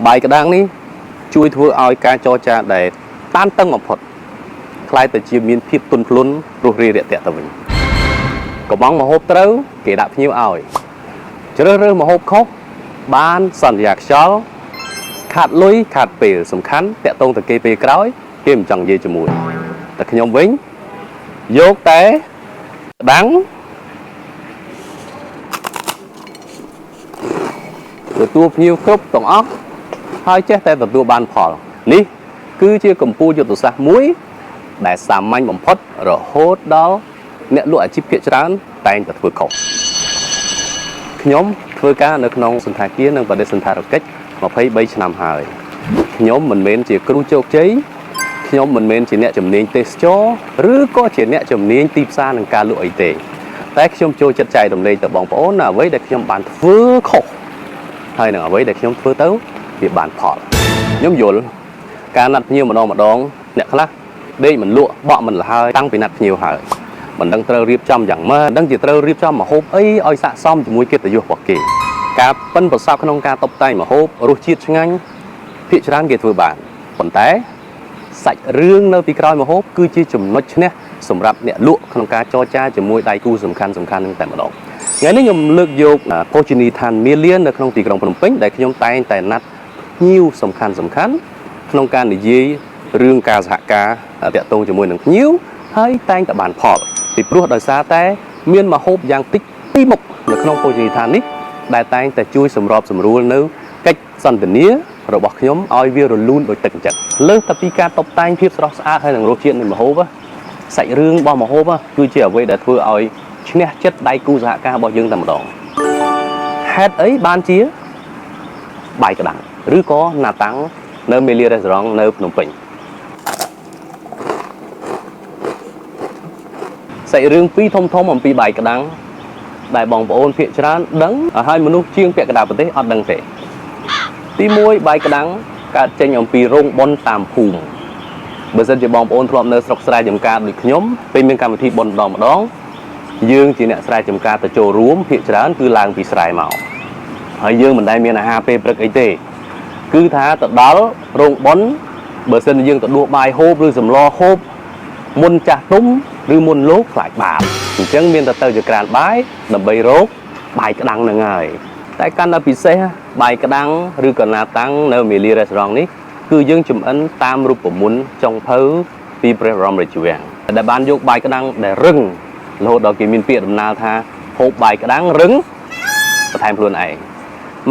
បាយក្តាំងនេះជួយធ្វើឲ្យការចរចាដែលតានតឹងបំផុតក្លាយទៅជាមានភាពទន់ភ្លន់រស់រាយរាក់ទាក់ទៅវិញកំងម្ហូបត្រូវគេដាក់ភ្ញៀវឲ្យជ្រើសរើសម្ហូបខុសបានសន្យាខ្យល់ខាតលុយខាតពេលសំខាន់តាក់ទងទៅគេពេលក្រោយគេមិនចង់និយាយជាមួយតែខ្ញុំវិញយកតែក្តាំងទទួលភ្ញៀវគ្រប់ទាំងអស់ហើយចេះតែទទួលបានផលនេះគឺជាកម្ពូលយុទ្ធសាស្ត្រមួយដែលសាមញ្ញបំផុតរហូតដល់អ្នកលក់អាជីពភាគច្រើនតែងតែធ្វើខុសខ្ញុំធ្វើការនៅក្នុងសន្តាគារនិងបដិសណ្ឋារកិច្ច23ឆ្នាំហើយខ្ញុំមិនមែនជាគ្រូជោគជ័យខ្ញុំមិនមែនជាអ្នកជំនាញទេសចរឬក៏ជាអ្នកជំនាញទីផ្សារនិងការលក់អីទេតែខ្ញុំចូលចិត្តចែករំលែកទៅបងប្អូននៅអ្វីដែលខ្ញុំបានធ្វើខុសហើយនឹងអ្វីដែលខ្ញុំធ្វើទៅវាបានផលខ្ញុំយល់ការណាត់ភ្ញៀវម្ដងម្ដងអ្នកខ្លះដេកមិនលក់បក់មិនលហើយតាំងពីណាត់ភ្ញៀវហើយមិនដឹងត្រូវរៀបចំយ៉ាងម៉េចមិនដឹងជាត្រូវរៀបចំម្ហូបអីឲ្យស័ក្តិសមជាមួយកិត្តិយសរបស់គេការប៉ិនប្រសប់ក្នុងការតុបតែងម្ហូបរសជាតិឆ្ងាញ់ភាគច្រើនគេធ្វើបានប៉ុន្តែសាច់រឿងនៅពីក្រោយម្ហូបគឺជាចំណុចឈ្នះសម្រាប់អ្នកលក់ក្នុងការចរចាជាមួយដៃគូសំខាន់នឹងតែម្ដងថ្ងៃនេះខ្ញុំលើកយកភោជនីយដ្ឋានមាលានៅក្នុងទីក្រុងភ្នំពេញដែលខ្ញុំតែងតែណាត់ភ្ញៀវសំខាន់ក្នុងការនិយាយរឿងការសហការតាក់ទងជាមួយនឹងភ្ញៀវហើយតែងតែបានផលពីព្រោះដោយសារតែមានម្ហូបយ៉ាងតិចពីរមុខនៅក្នុងភោជនីយដ្ឋាននេះដែលតែងតែជួយសម្របសម្រួលនៅកិច្ចសន្ទនារបស់ខ្ញុំឲ្យវារលូនដោយទឹកអញ្ចឹងលើសតែពីការតុបតែងភាពស្រស់ស្អាតហើយនឹងរសជាតិនៃម្ហូបសាច់រឿងរបស់ម្ហូបគឺជាអ្វីដែលធ្វើឲ្យឈ្នះចិត្តដៃគូសហការរបស់យើងតែម្ដងហេតុអីបានជាបាយក្តាំងឬក៏ណាតាំងនៅមេលារេស្តូរ៉ង់នៅភ្នំពេញសាច់រឿងពីរធំអំពីបាយក្តាំងដែលបងប្អូនភាគច្រើនដឹងហើយមនុស្សជាងពាក់កណ្ដាលប្រទេសអត់ដឹងទេទី1បាយក្តាំងកើតចេញអំពីរោងបុណ្យតាមភូមិបើសិនជាបងប្អូនធ្លាប់នៅស្រុកស្រែចម្ការដូចខ្ញុំពេលមានកម្មវិធីបុណ្យម្ដងយើងជាអ្នកស្រែចម្ការទៅចូលរួមភាគច្រើនគឺឡើងពីស្រែមកហើយយើងមិនដែលមានអាហារពេលព្រឹកអីទេគឺថាទៅដល់រោងបុណ្យបើសិនជាយើងទៅដួសបាយហូបឬសម្លហូបមុនចាស់ទុំឬមុនលោកខ្លាចបាបអញ្ចឹងមានតែទៅចក្រានបាយដើម្បីរកបាយក្តាំងហ្នឹងហើយតែកាន់តែពិសេសបាយក្តាំងឬក៏ណាតាំងនៅមេលារេស្តូរ៉ង់នេះគឺយើងចម្អិនតាមរូបមន្តចុងភៅពីព្រះបរមរាជវាំងដែលបានយកបាយក្តាំងដែលរឹងរហូតដល់គេមានពាក្យដំណាលថាហូបបាយក្តាំងរឹងបន្ថែមខ្លួនឯង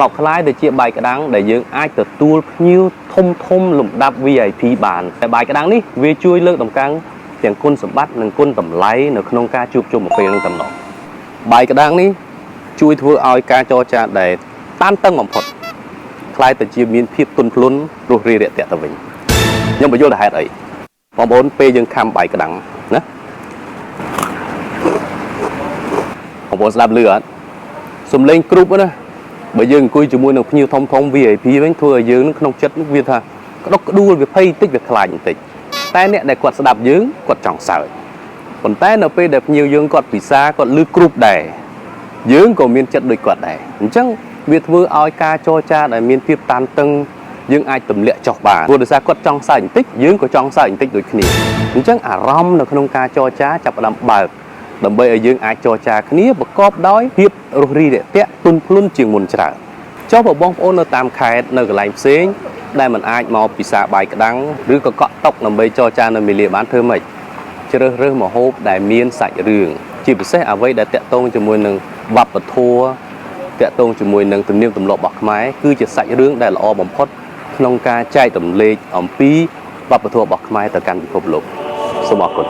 មកក្លាយទៅជាបាយក្តាំងដែលយើងអាចទទួលភ្ញៀវធំលំដាប់ VIP បានតែបាយក្តាំងនេះវាជួយលើកតម្កើងទាំងគុណសម្បត្តិនិងគុណតម្លៃនៅក្នុងការជួបជុំមួយពេលនឹងតែម្ដងបាយក្តាំងនេះជួយធ្វើឲ្យការចរចាដែលតានតឹងបំផុតក្លាយទៅជាមានភាពទន់ភ្លន់រស់រាយរាក់ទាក់ទៅវិញខ្ញុំបញ្យល់ទៅហេតុអីបងប្អូនពេលយើងខំបាយក្តាំងណាបងប្អូនស្ដាប់ឮអត់សំឡេងគ្រប់ណាបើយើងអង្គុយជាមួយនឹងភ្ញៀវធំ VIP វិញធ្វើឲ្យយើងនឹងក្នុងចិត្តវាថាក្តុកក្តួលវាភ័យតិចវាខ្លាចបន្តិចតែអ្នកដែលគាត់ស្ដាប់យើងគាត់ចង់សើចប៉ុន្តែនៅពេលដែលភ្ញៀវយើងគាត់ពិសាគាត់ឮគ្រប់ដែរយើងក៏មានចិត្តដូចគាត់ដែរអញ្ចឹងវាធ្វើឲ្យការចរចាដែលមានភាពតានតឹងយើងអាចទម្លាក់ចុះបានព្រោះដោយសារគាត់ចង់សើចបន្តិចយើងក៏ចង់សើចបន្តិចដូចគ្នាអញ្ចឹងអារម្មណ៍នៅក្នុងការចរចាចាប់ផ្ដើមបើកដើម្បីឲ្យយើងអាចចរចាគ្នាប្រកបដោយភាពរស់រាយរាក់ទាក់ទន់ភ្លន់ជាងមុនច្រើនចុះបើបងប្អូននៅតាមខេត្តនៅកន្លែងផ្សេងដែលមិនអាចមកពិសាបាយក្តាំងឬក៏កក់តុកដើម្បីចរចានៅមេលាបានធ្វើម៉េចជ្រើសរើសម្ហូបដែលមានសាច់រឿងជាពិសេសអ្វីដែលតាក់ទងជាមួយនឹងវប្បធម៌តាក់ទងជាមួយនឹងទំនៀមទម្លាប់របស់ខ្មែរគឺជាសាច់រឿងដែលល្អបំផុតក្នុងការចែករំលែកអំពីវប្បធម៌របស់ខ្មែរទៅកាន់ពិភពលោកសូមអរគុណ